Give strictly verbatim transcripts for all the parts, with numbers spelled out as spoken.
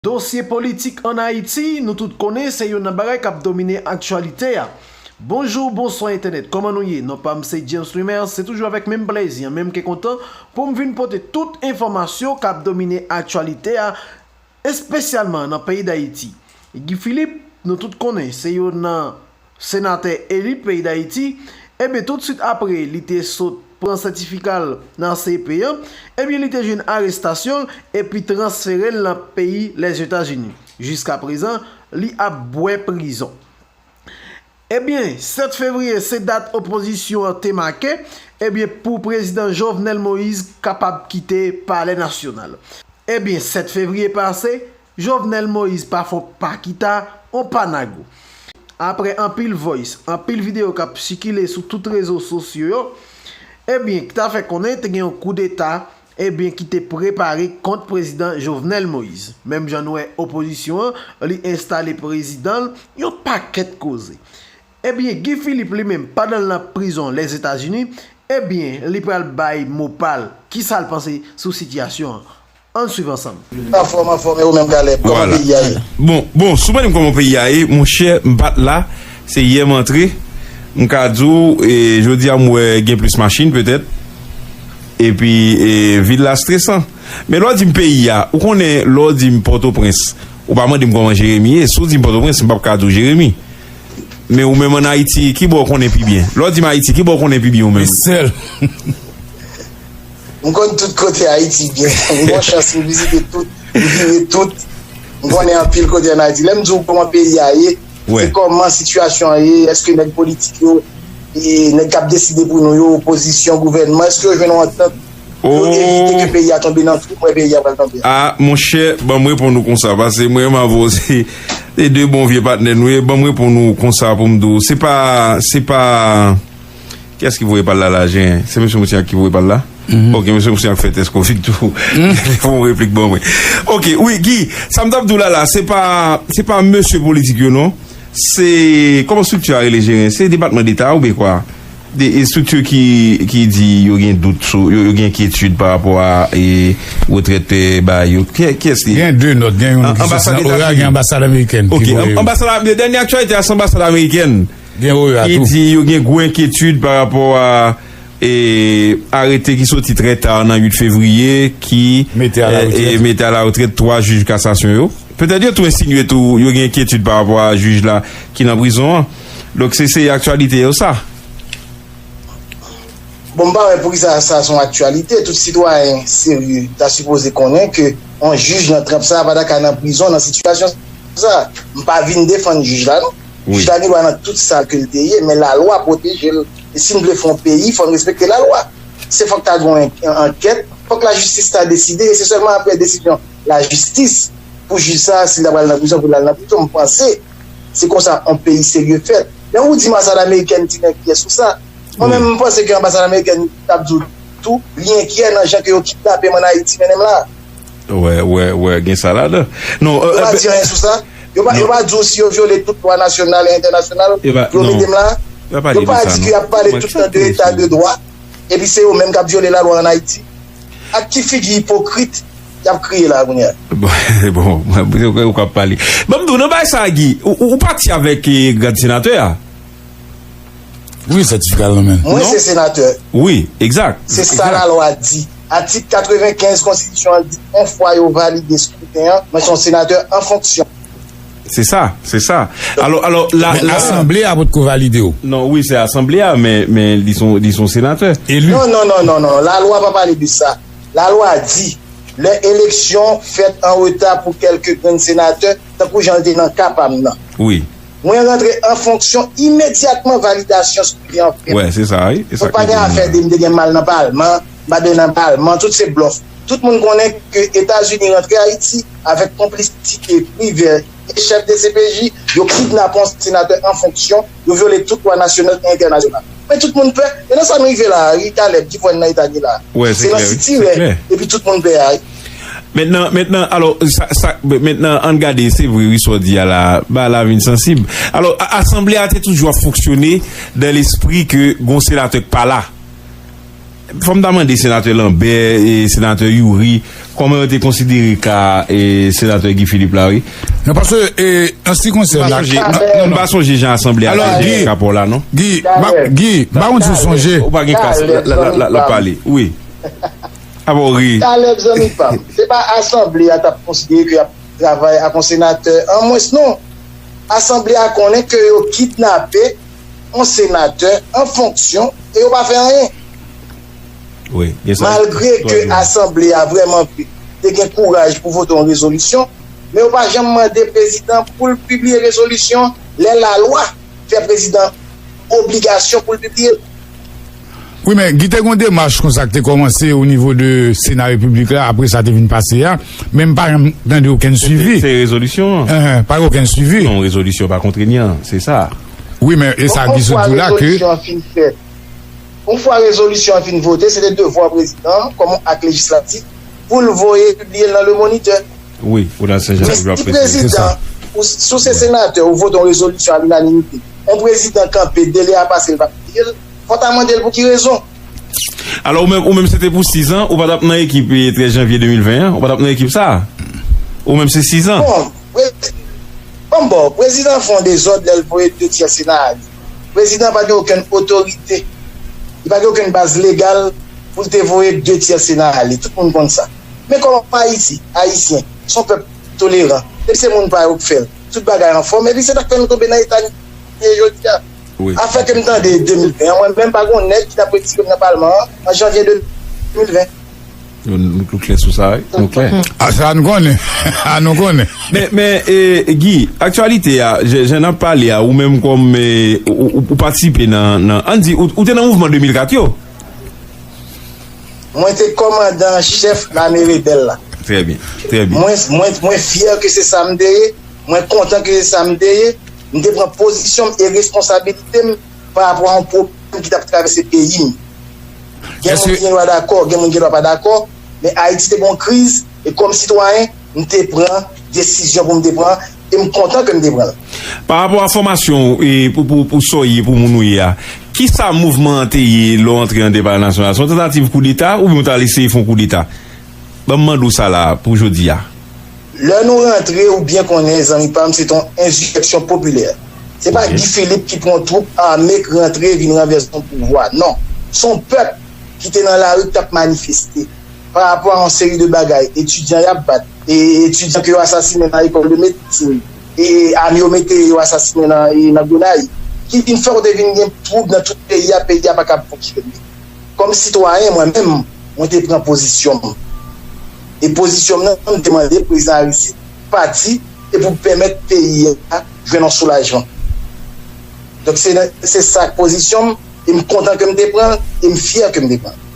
Dosye politik ann Ayiti, nou tout konnen se youn nan bagay k ap domine aktyalite a. Bonjou, bonswa entènèt, kòman nou ye? Non pa m se James Lumer, se toujou avèk menm plezi an, menm ke kontan, pou m vin pote tout enfòmasyon k ap domine aktyalite a, espesyalman nan peyi Dayiti. Guy Philippe, nou tout konnen se youn nan senatè eli peyi Dayiti, ebyen, toutswit apre li te sot pran sètifika l nan C E P an, ebyen, li te jwenn arestasyon l epi transfere l nan peyi Lèzetazini. Jiskaprezan, li ap bwè prizon. Ebyen, sèt fevriye se dat opozisyon an te make, ebyen, pou prezidan Jovenel Moïse kapab kite Palè Nasyonal. Ebyen, sèt fevriye pase, Jovenel Moïse pa fè on pa kita, on pa nago. Apre anpil voice, anpil videyo k ap sikile sou tout rezo sosyo yo, ebyen, ki ta fè konnen te gen yon koudeta, ebyen, ki te prepare kont prezidan Jovenel Moïse. Menm jan nou wè opozisyon an, li enstale prezidan l, yon pakèt koze. Ebyen, Guy Philippe li menm, pandan l nan prizon Lèzetazini, ebyen, li pral bay mo pa l. Kisa l panse sou sitiyasyon an? Ann swiv ansanm. Anfòm, anfòm, e ou menm, Caleb, kòman Vwala. Peyi a ye? Bon, bon, si w mande m kòman peyi a ye, monchè, m pa t la. Se yè m antre. M ka di w, e, jodi a, m wè gen plis machin, petèt. Epi, e, vil la stresan. Men lè w di m peyi a, ou konnen, lè w di m Pòtoprens, ou pa mande m kòman Jeremi ye. Si w di m Pòtoprens, m p ap ka di w Jeremi. Men ou menm ann Ayiti, ki bò w konnen pi byen? Lè w di m Ayiti, ki bò w konnen pi byen ou menm? Sèl. M konn tout kote Ayiti byen. M gon chans, m vizite tout, m vire tout. M konnen anpil kote ann Ayiti. Lè m di w kòman peyi a ye, Wè. Se kòman sitiyasyon an ye, èske nèg politik yo, e, nèg k ap deside pou nou yo, opozisyon, gouvènman, èske yo jwenn yon antant pou yo evite ke peyi a tonbe nan twou, m wè peyi a pral tonbe a? A, monchè, ban m reponn ou konsa, paske mwen menm avè w, se, se de bon vye patnè nou ye, ban m reponn ou konsa pou m di w, se pa, se pa, kiyès ki voye pa l la, la, Jen? Se mesye Montignac ki voye pa l la? Mhm. Ok, mesye Montignac fè tès kovid tou. Fè yon replik ban mwen. Ok, wi, Guy, sa m t ap di w la, la, se pa, se pa mesye politik yo, non. Se, kòman estrikti a rele, Jeren? Se Depatman Deta oubyen kwa? De, estrikti ki, ki di yo gen dout sou, yo, yo gen enkyetid pa rapò a, e, retrèt, e, ba yo. Kiyès li? Gen de nòt, gen youn ki soti nan O E A, gen anbasad amerikèn ki voye yo. Ok, anbasad, dènye aktyalite a, se anbasad amerikèn ki di yo gen gwo enkyetid pa rapò a, e, arete ki soti trè ta nan uit fevriye ki mete a la, e, retrèt, e, mete a la retrèt twa jij kasasyon yo. Petèt yo tou ensinye tou yo gen enkyetid pa rapò a jij la ki nan prizon an. Donk se, se aktyalite yo sa. Bon, m pa wè poukisa sa se yon aktyalite. Tout sitwayen serye ta sipoze konnen ke yon jij nan tranp sa a pa ta ka nan prizon nan sitiyasyon sa a. M pa vin defann jij la, non. Wi. Jij la gen dwa nan tout sa ke l te ye, men lalwa pwoteje l. E si n vle fè yon peyi, fò n respekte lalwa. Se fòk ta gen yon an-, ankèt, fòk lajistis ta deside, e se sèlman apre desizyon lajistis pou jij sa a, si l ta pral nan prizon, pou l al nan prizon. M panse se konsa yon peyi serye fèt. Lè ou di anbasad amerikèn, ti nèg, kiyès ou sa? Mwen menm, m panse ke anbasad amerikèn t ap di w tou, li enkyè nan jan ke yo kidnape m ann Ayiti, mennen m la. Wè, wè, wè, gen sa ladan. Non, yo pa di anyen sou sa. Yo pa, yo pa di w si yo vyole tout lwa nasyonal e entènasyonal pou yo mete m la. Yo pa di ke y ap pale tout tan de eta de dwa, epi se yo menm k ap vyole lalwa ann Ayiti. Ak ki figi ipokrit y ap kriye la a kounye a? Bon, bon, ou k ap pale. Ban m di w, nan bagay sa a, Guy, ou, ou, ou pati avèk, eh, grad senatè a? Wi, sètifika l nan men l. Mwen se senatè. Wi, egzak. Se sa lalwa di. Atik katrevenkenz konstitisyon an di, yon fwa yo valide skriten an, mwen se yon senatè an fonksyon. Se sa, se sa. Alò, alò, la, men la, asanble a potko valide w. Non, wi, se asanble a, men, men li son, li son senatè. Eli. Non, non, non, non, non. Lalwa pa pale de sa. Lalwa di, lè eleksyon fèt an reta pou kèlke grenn senatè, tankou jan l te nan ka pa m nan. Wi. Mwen rantre an fonksyon imedyatman validasyon skriten an fèt. Wè, se sa, wi. E sa. Donk, pa gen afè de m te gen mal nan palman, m pa te nan palman, tout se blòf. Tout moun konnen ke Etazini rantre Ayiti avèk konplisite privè e chèf D C P J, yo kidnape yon senatè an fonksyon, yo vyole tout lwa nasyonal e entènasyonal. Men tout moun pè. E nan sa n rive la a, wi, Caleb, ki pwen nan eta n ye la a. Wè, se klè, wi. Se nan sitirè, epi tout moun pè a, wi. Mentnan, mentnan, alò, sa, sa, mentnan, ann gade, se vre, wi, sa w di a la, bagay la vin sansib. Alò, a, asanble a te toujou ap fonksyone dans l'esprit que gon senatè k pa la. Fò m ta mande senatè Lambert e senatè Youri, kòman yo te konsidere ka e senatè Guy Philippe la, wi? Non, paske, e, an se ki konsène la, non, non, m pa sonje jan asanble a te jere rapò la, non. Guy, Guy, m pa konn si w sonje. Ou pa gen kas, l ap pale. Wi. Apa w ri? Talèb, zanmi pa m, se pa asanble a t ap konsidere ke y ap travay ak yon senatè an mwens, non. Asanble a konnen ke yo kidnape yon senatè an fonksyon e yo pa fè anyen. Malgre ke asanble a vrèman vre te gen kouraj pou vote yon rezolisyon, men yo pa janm mande prezidan pou l pibliye rezolisyon lè lalwa fè prezidan obligasyon pou l pibliye l. Wi, men Guy, te gen yon demach konsa ki te kòmanse o nivo de Sena Repiblik la, apre sa te vin pase a, men m pa janm tande okenn swivi. Se rezolisyon an. Enhen, pa gen okenn swivi. Non, rezolisyon pa kontrenyan, se sa. Wi, men e sa Guy sot di w la ke. Yon fwa rezolisyon an fin fèt, yon fwa rezolisyon an fin vote, se te devwa prezidan an, kòm yon ak lejislatif, pou l voye pibliye l nan Le Moniteur. Wi, ou nan Sen Jan. Men si prezidan, ou, si w se senatè, ou vote yon rezolisyon a linanimite, yon prezidan kanpe, delè a pase, l pa pibliye l, fò w ta mande l pou ki rezon. Alò, ou menm, ou menm, se te pou sizan, ou pa t ap nan ekip, e, trèz janvye de mil ven an, ou pa t ap nan ekip sa a. Ou menm, se sizan. Bon, prezi-, bon, bon, prezidan fè yon dezòd lè l voye de tyè Sena a ale. Prezidan pa gen okenn otorite. Li pa gen okenn baz legal pou l te voye de tyè Sena a ale. Tout moun konn sa. Men kòman Ayiti, Ayisyen, se yon pèp toleran. Depi se moun pa yo k fè l, tout bagay anfòm. Epi se sa k fè nou tonbe nan eta n ye jodi a. Afè ke m tande de mil ven an, mwen menm pa gen yon nèg ki t ap retire m nan palman an, an janvye de mil ven. Nou, nou, nou klè sou sa, wi. Nou klè. A, sa nou konnen. A, nou konnen. Men, men, e, Guy, aktyalite a, jan, jan n ap pale a, ou menm kòm, e, ou, ou, ou patisipe nan, nan, ann di, ou, ou te nan mouvman de mil kat yo? Mwen te kòmandan an chèf lame rebèl la. Trè byen, trè byen. Mwen, mwen, mwen fyè ke se sa m te ye, mwen kontan ke se sa m te ye. M te pran pozisyon m e responsabilite m pa rapò a yon pwoblèm ki t ap travèse peyi m. Gen moun ki gen dwa dakò, gen moun ki gen dwa pa dakò, men Ayiti te gen yon kriz, e kòm sitwayen, m te pran desizyon pou m te pran, e m kontan ke m te pran l. Pa rapò a fòmasyon w, e pou, pou, pou sa w ye, pou moun ou ye a, kisa mouvman an te ye lè w antre anndan Palè Nasyonal? Se yon tantativ koudeta oubyen w t al eseye fè yon koudeta? Ban m mande w sa la a, pou jodi a. Lè nou rantre, ou byen konnen, zanmi pa m, se t on ensireksyon popilè. Se pa Guy Philippe ki pran yon twoup ame k rantre vin ranvèse yon pouvwa. Non. Se yon pèp ki te nan lari k t ap manifeste pa rapò a yon seri de bagay. Etidyan y ap bat, e etidyan ke yo asasinen nan lekòl de medsin, e ame yo mete yo asasinen nan, e nan Gonayiv, ki vin fè kote vin gen twoub nan tout peyi a, peyi a pa kab fonksyone. Kòm sitwayen, mwen menm, mwen te pran pozisyon m. E pozisyon m nan, m te mande prezidan Aristide pati e pou pèmèt peyi a jwenn yon soulajman. Donk, se, se sa k pozisyon m, e m kontan ke m te pran l, e m fyè ke m te pran l.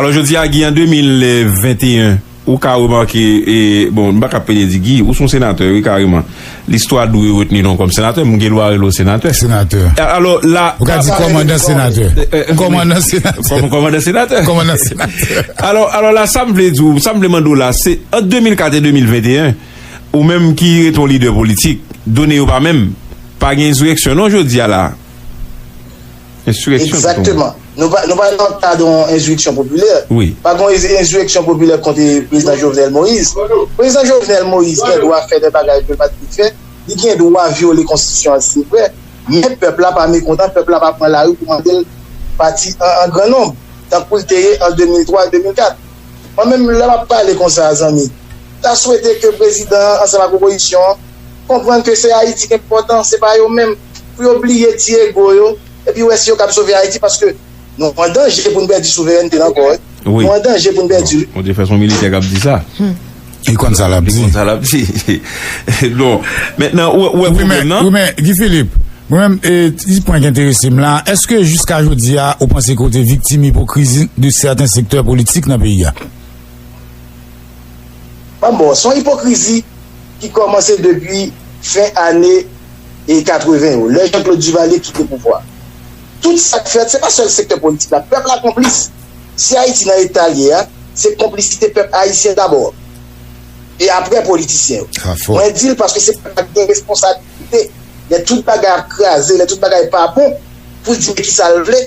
Alò, jodi a, Guy, an de mil venteyen, ou ka remake, e, bon, m pa ka pede di Guy, ou se yon senatè, wi, kareman. Listwa dwe retni non kòm senatè, m gen dwa rele w senatè. Senatè. Alò, la. Ou ka di kòmandan senatè. Kòmandan senatè. Kòm-, kòmandan senatè. Kòmandan senatè. Alò, alò la, sa m vle di w, sa m vle mande w la, se ant de mil kat e de mil venteyen, ou menm ki rete yon lidè politik, done yo pa menm, pa gen ensireksyon non jodi a la. Ensireksyon. Egzakteman. Nou pa, nou pa nan kad yon ensireksyon popilè. Wi. Pa gen yon ensireksyon popilè kont prezidan Jovenel Moïse. Prezidan Jovenel Moïse gen dwa fè de bagay ke l pa t dwe fè. Li gen dwa vyole konstitisyon an, se vre. Men pèp la pa mekontan, pèp la pa pran lari pou mande l pati an, an gran nonb, tankou l te ye an de mil twa, de mil kat. Mwen menm, lè m ap pale konsa, zanmi, m ta swete ke prezidan an, ansanm ak opozisyon an, konprann ke se Ayiti ki enpòtan, se pa yo menm. Pou yo bliye ti ego yo, epi wè si yo kab sove Ayiti, paske nou an danje pou n pèdi souverènte n ankò, wi. Wi. Nou an danje pou n pèdi li. Bon, bon, te fè son militè k ap di sa. Li konn sa l ap di. Li konn sa l ap di. Non. Mentnan, ou, ou wè pwoblèm nan? Wi, men, wi, men, Guy Philippe, mwen menm, e, ti pwen ki enterese m la, èske jiska jodi a, ou panse ke w te viktim ipokrizi de sèten sektè politik nan peyi a? Bon, bon, se yon ipokrizi ki kòmanse depi fen ane, e, katreven yo, lè Jean Claude Duvalier kite pouvwa. Tout sa k fèt, se pa sèl sektè politik la. Pèp la konplis. Si Ayiti nan eta l ye a, se konplisite pèp ayisyen dabò. E apre politisyen yo. Sa fò. Mwen di l paske se pèp la ki gen responsablite. Lè tout bagay ap kraze, lè tout bagay pa bon, pou l di men kisa l vle,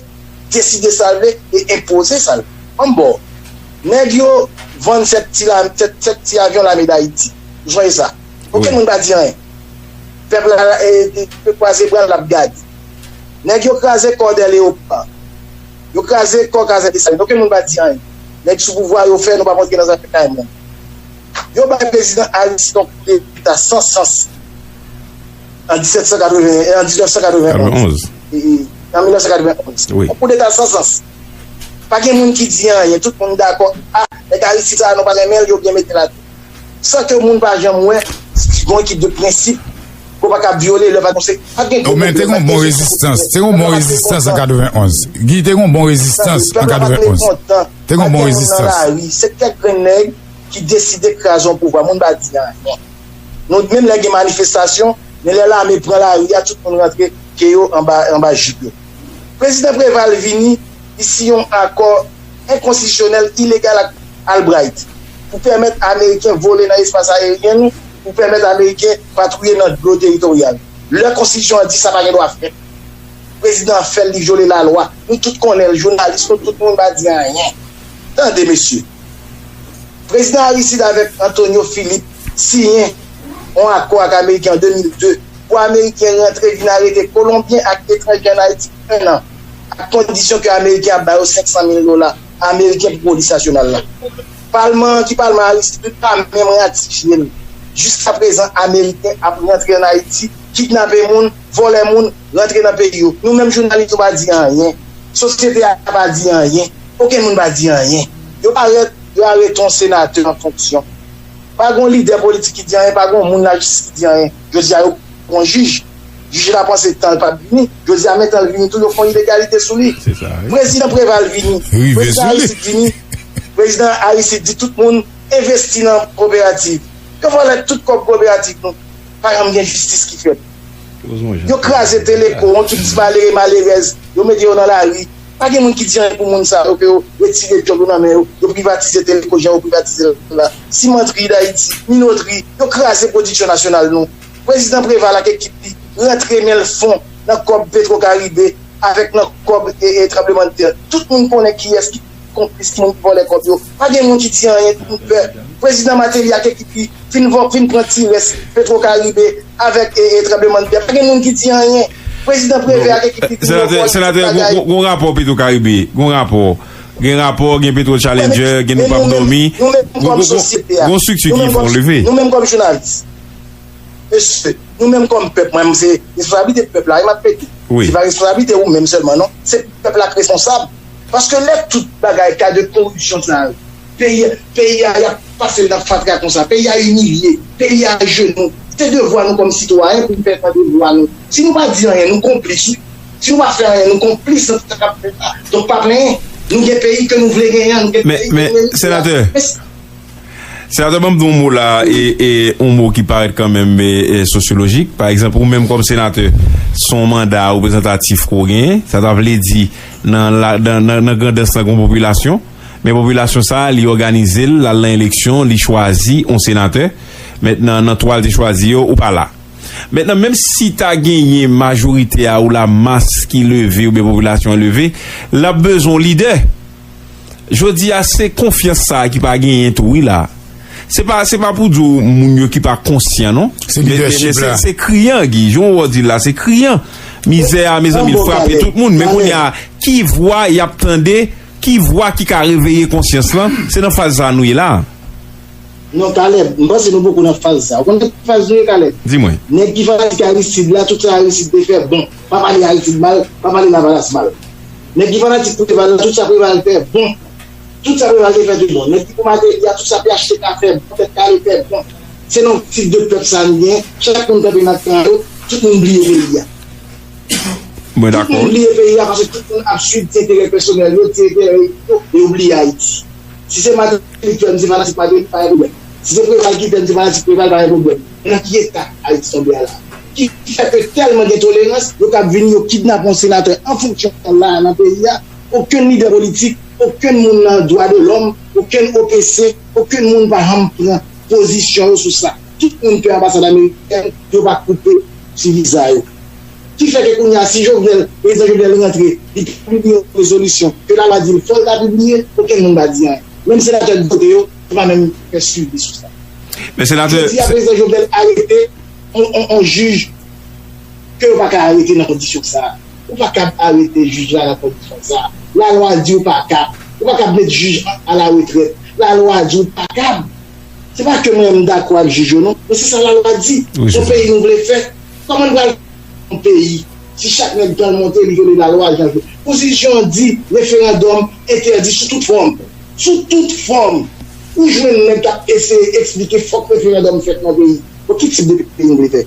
deside sa l vle e enpoze sa l vle. An m ba w. Nèg yo vann sèt ti, la, sèt, sèt ti avyon Lame Dayiti. Ou sonje sa? Okenn moun pa di anyen. Pèp la, e, e, kraze bra l ap gade. Nèg yo kraze kò Dè Leyopa. Yo kraze kò Kazèk Desalin. Okenn moun pa di anyen. Nèg sou pouvwa yo fè nou pa montre nan zafè kay moun. Yo bay prezidan Aristide yon koudeta san sans an disèt san katreven, an diznèf san katreven onz. E, e, an mil nèf san katreven onz. Yon koudeta san sans. Pa gen moun ki di anyen. Tout moun dakò. A, nèg Aristide sa a, nou pa renmen l, yo byen mete l atè. San ke moun pa janm wè si gen yon ekip de prensip ke w pa ka vyole lè pa gen konsèy. Pa gen. O, men te gen yon bon rezistans. Te gen yon bon rezistans an katreven onz. Guy, te gen yon bon rezistans an katreven onz. Te gen yon bon rezistans. Se kèk grenn nèg ki deside kraze yon pouvwa. Moun pa di anyen. Nou, menm lè gen manifestasyon, men lè lame pran lari a, tout moun rantre pye yo anba, anba jip yo. Prezidan Preval vini, li siyen yon akò enkonstitisyonèl, ilegal ak Albright pou pèmèt Ameriken vole nan espas ayeryen nou, pou pèmèt Ameriken patwouye nan dlo teritoryal. Lè konstitisyon an di sa pa gen dwa fèt. Prezidan an fè l, li vyole lalwa. Nou tout konnen l, jounalis nou, tout moun pa di anyen. Tande, mesye. Prezidan Aristide avèk Antonio Philippe siyen yon akò ak Ameriken an de mil de pou Ameriken rantre vin arete Kolonbyen ak etranjè ann Ayiti enn an, ak kondisyon ke Ameriken ap ba yo senk san mil dola Ameriken pou polis nasyonal la. Palman an, ki palman Aristide, pa menm ratifye l. Jiskaprezan, Ameriken ap rantre ann Ayiti, kidnape moun, vòlè moun, rantre nan peyi yo. Nou menm jounalis, nou pa di anyen. Sosyete a pa di anyen. Okenn moun pa di anyen. Yo parèt, yo arete yon senatè an fonksyon. Pa gen yon lidè politik ki di anyen, pa gen yon moun lajistis ki di anyen. Jodi a, yo pran yon jij. Jij la panse tan l p ap vini. Jodi a, men tan l vini tou, yo fè yon ilegalite sou li. Prezidan Preval vini. Prezidan Aristide vini. Prezidan Aristide di tout moun envesti nan koperativ. Yo vòlè tout kòb koperativ nou. Pa janm gen jistis ki fèt. Yo kraze Teleko, yon tout ti malere, malerèz, yo mete yo nan lari. Pa gen moun ki di anyen pou moun sa yo, ke yo retire djòb yo nan men yo, yo privatize Teleko, jan yo privatize l la. Simantri Dayiti, Minotri, yo kraze pwodiksyon nasyonal nou. Prezidan Preval ak ekip li rantre men l fon nan kòb Petro Caribe avèk nan kòb e, e tranblemanntè. Tout moun konnen kiyès ki konplis, ki moun ki vòlè kòb yo. Pa gen moun ki di anyen, tout moun pè. Prezidan Martelly ak ekip li fin vò, fin pran ti rès Petro Caribe avèk e, e tranblemanntè. Pa gen moun ki di anyen. Prezidan Prevè ak ekip li fin vò, senatè, gon rapò Petro Caribe, gon rapò. Gen rapò, gen Petro Challenger, gen Nou p ap dòmi. Gon, gon, gon strikti ki fè yon leve. Nou menm kòm jounalis, mesye, nou menm kòm pèp, mwen, se responsablite pèp la, e m ap pede. Se pa responsablite ou menm sèlman, non. Se pèp la k responsab. Paske lè tout bagay, ka de koripsyon sa yo, peyi, peyi a, y ap pase l nan fatra konsa, peyi a imilye, peyi a ajenou. Se devwa nou kòm sitwayen pou n fè tande vwa nou. Si nou pa di anyen, nou konplis, wi. Si nou pa fè anyen, nou konplis nan sa k ap fèt la. Donk, pa plenyen. Nou gen peyi ke nou vle genyen an, nou gen peyi ke nou merite a. Men, men, senatè, Senatè, ban m di yon mo la, e, e, yon mo ki parèt kanmenm, e, e, sosyolojik. Pa egzanp, ou menm kòm senatè, se yon manda reprezantatif ke w genyen. Sa ta vle di, nan la, nan, nan, nan grandans lan, gen yon popilasyon. Men popilasyon sa a, li òganize l, l al nan eleksyon, li chwazi yon senatè. Mentnan, nan twa l te chwazi yo, ou pa la. Mentnan, menm si ta genyen majorite a ou la mas ki leve oubyen popilasyon an leve, l ap bezwen yon lidè. Jodi a, se konfyans sa a ki pa genyen tou, wi, la. Se pa, se pa pou di w moun yo ki pa konsyan, non. Se lidèchip la. Men, men, men se, se kriyan, Guy. Jan w di l la, se kriyan. Mizè a, mezanmi, l frape tout moun. Men kounye a, ki vwa y ap tande, ki vwa ki ka reveye konsyans lan, se nan faz sa a nou ye la. Non, Caleb, m panse nou poko nan faz sa. Ou konn ki faz nou ye, Caleb? Di mwen. Nèg ki fanatik Aristide la, tout sa Aristide te fè bon. Pa pale Aristide mal, pa pale Lavalas mal. Nèg ki fanatik Preval la, tout sa Preval fè bon. Tout sa Preval te fè te bon. Nèg ki pou Martelly a, tout sa P H T K fè bon, Tèt Kale fè bon. Se nan tip de pèp sa nou gen, chak moun kanpe nan kan yo, tout moun bliye peyi a. Mwen dakò. Tout moun bliye peyi a paske tout moun ap swiv ti enterè pèsonèl yo, ti enterè yo, e yo bliye Ayiti. Si se Martelly ki fè m se fanatik Martelly, pa gen pwoblèm. Si se Preval ki fè m se fanatik Preval, pa gen pwoblèm. Men nan ki eta Ayiti tonbe a la? Ki, ki fè ke tèlman gen tolerans, yo ka vin, yo kidnape yon senatè an fonksyon la a nan peyi a. Okenn lidè politik, okenn moun nan dwa de lòm, okenn O P C, okenn moun pa janm pran pozisyon yo sou sa. Tout moun pè anbasad amerikèn pou yo pa koupe ti viza yo. ki fè ke kounye a, si Jovenel, prezidan Jovenel rantre, li pibliye yon rezolisyon, ke lalwa di l fò l ta pibliye, okenn moun pa di anyen. Menm senatè de kote yo, yo pa menm fè swivi sou sa. Men senatè. Jodi a, prezidan Jovenel arete yon, yon, yon jij ke yo pa ka arete nan kondisyon sa a. Ou pa kab arete jij la nan kondisyon sa a. Lalwa di ou pa kab. Ou pa kab met jij a la retrèt. Lalwa di ou pa kab. Se pa ke mwen m dakò ak jij yo non, men se sa lalwa di. Yon peyi nou vle fè. Kòman n pral yon peyi si chak nèg pral monte li vyole lalwa jan l vle? Konstitisyon an di referandòm entèdi sou tout fòm. Sou tout fòm. Ou jwenn nèg k ap eseye eksplike fòk referandòm fèt nan peyi. Bon, ki tip de peyi nou vle fè?